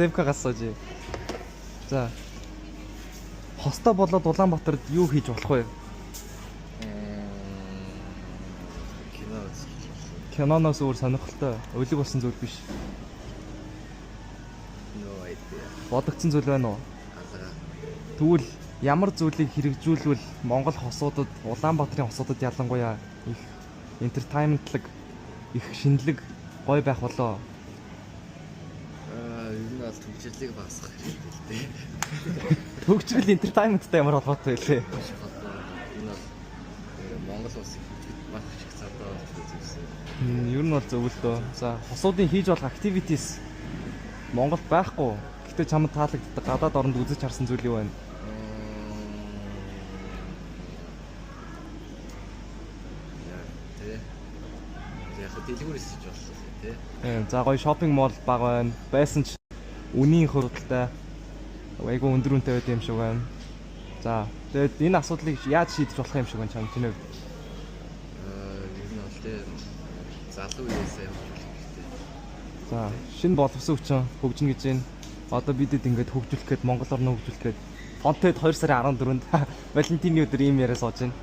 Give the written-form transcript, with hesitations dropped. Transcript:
Зевкагаас сууж. За. Хостой болоод Улаанбаатарт юу хийж болох вэ? Кино үзэх болно. Киноноос өөр сонирхолтой, өлег болсон зүйл биш. No idea. Бодогдсон зүйл байна уу? Алгаа. Тэгвэл ямар зүйлийг хэрэгжүүлвэл Монгол хосуудад, Улаанбаатарын хосуудад ялангуяа их entertainment лаг, их шинэлэг гоё байх болоо? Аа, ер нь бол түгжрэлийг багасгах хэрэгтэй л дээ. Төгжрөл entertainment тай ямар холбоотой вэ? Маш холбоо. Энэ бол Монгол улсыг хөгжиж маш их цадаа болж үзсэн. Ер нь бол зөв л дөө. За, хосуудын хийж болох activities Монголд байхгүй. Гэхдээ чамд таалагддаг гадаад оронд үзэж харсан зүйл юу байна? Яа, тэ. Яг хөө дэлгүүр эсэж боллоо тэ. За, гоё shopping mall баг байна. Байсан ч үнийн хурдтай, айгүй өндөр үнэтэй байд юм шиг байна. За, тэгээд энэ асуудлыг яаж шийдэж болох юм шиг байна чам чиний хувьд? Аа, ер нь бол тэ залуу үеэсээ хөгжүүлэх хэрэгтэй. За, шинэ боловсон хүчин хөгжинэ гэж байна. Одоо бидэд ингээд хөгжүүлэх гээд, Монгол орноо хөгжүүлэх гээд Фонтед 2 сарын 14-нд Валентины өдөр ийм яриа сууж байна.